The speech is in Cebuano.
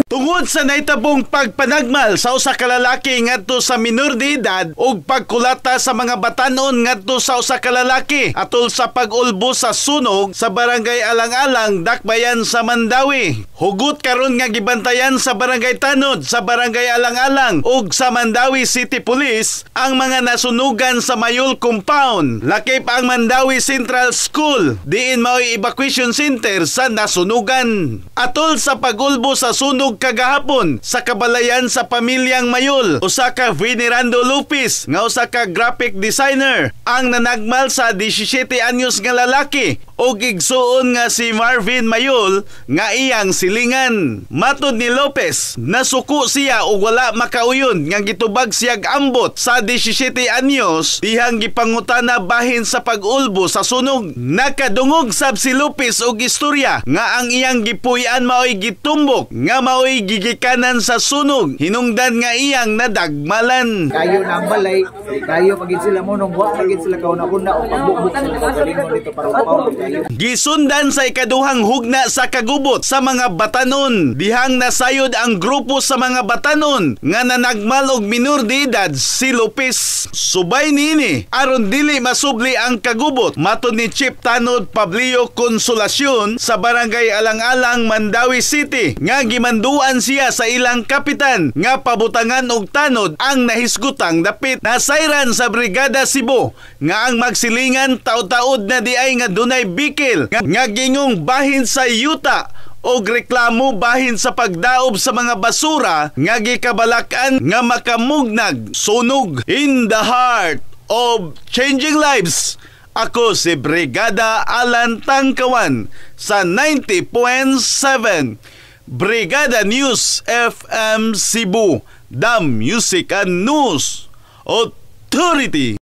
Tungod sa nahitabong pagpanagmal sa usa ka lalaki ngadto sa minor de edad ug pagkulata sa mga batanon ngadto sa usa ka lalaki atol sa pag-ulbo sa sunog sa Barangay Alang-Alang, Dakbayan sa Mandaue. Hugot karon nga gibantayan sa Barangay Tanod sa Barangay Alang-Alang ug sa Mandaue City Police ang mga nasunugan sa Mayol Compound. Lakip ang Mandaue Central School diin mao'y evacuation center sa nasunugan. Atol sa pag-ulbo sa sunog kagahapon sa kabalayan sa pamilyang Mayol, usa ka Venerando Lopez nga usa ka graphic designer ang nanagmal sa 17 anyos nga lalaki ug igsuon nga si Marvin Mayol nga iyang silingan. Matod ni Lopez, nasuko siya ug wala makauyon nga gitubag siyag ambot sa 17 anyos dihang gipangutana bahin sa pag-ulbo sa sunog. Nakadungog sab si Lopez og istorya nga ang iyang gipuy-an maoy gitumbok nga maoy gigikanan sa sunog hinungdan nga iyang nadagmalan. Kayo na ang balay, kayo pagid sila mo nung wa pagid sila kauna-una o pagbukbuk sila kagalingon dito para mapaw kayo. Gisundan sa ikaduhang hugna sa kagubot sa mga batanon dihang nasayod ang grupo sa mga batanon nga nanagmal og minor de edad si Lopez. Subay niini aron dili masubli ang kagubot, matod ni Chief Tanod Pablio Consolacion sa Barangay Alang-Alang, Mandaue City, nga gimanduan siya sa ilang kapitan nga pabutangan og tanod ang nahisgutang dapit. Nasayran sa Brigada Cebu nga ang magsilingan taud-taud na diay nga dunay bikil nga gingong bahin sa yuta og reklamo bahin sa pagdaob sa mga basura nga gikabalak-an nga makamugnag sunog. In the heart of changing lives, ako si Brigada Alan Tangkawan sa 90.7 Brigada News FM Cebu, the Music and News Authority.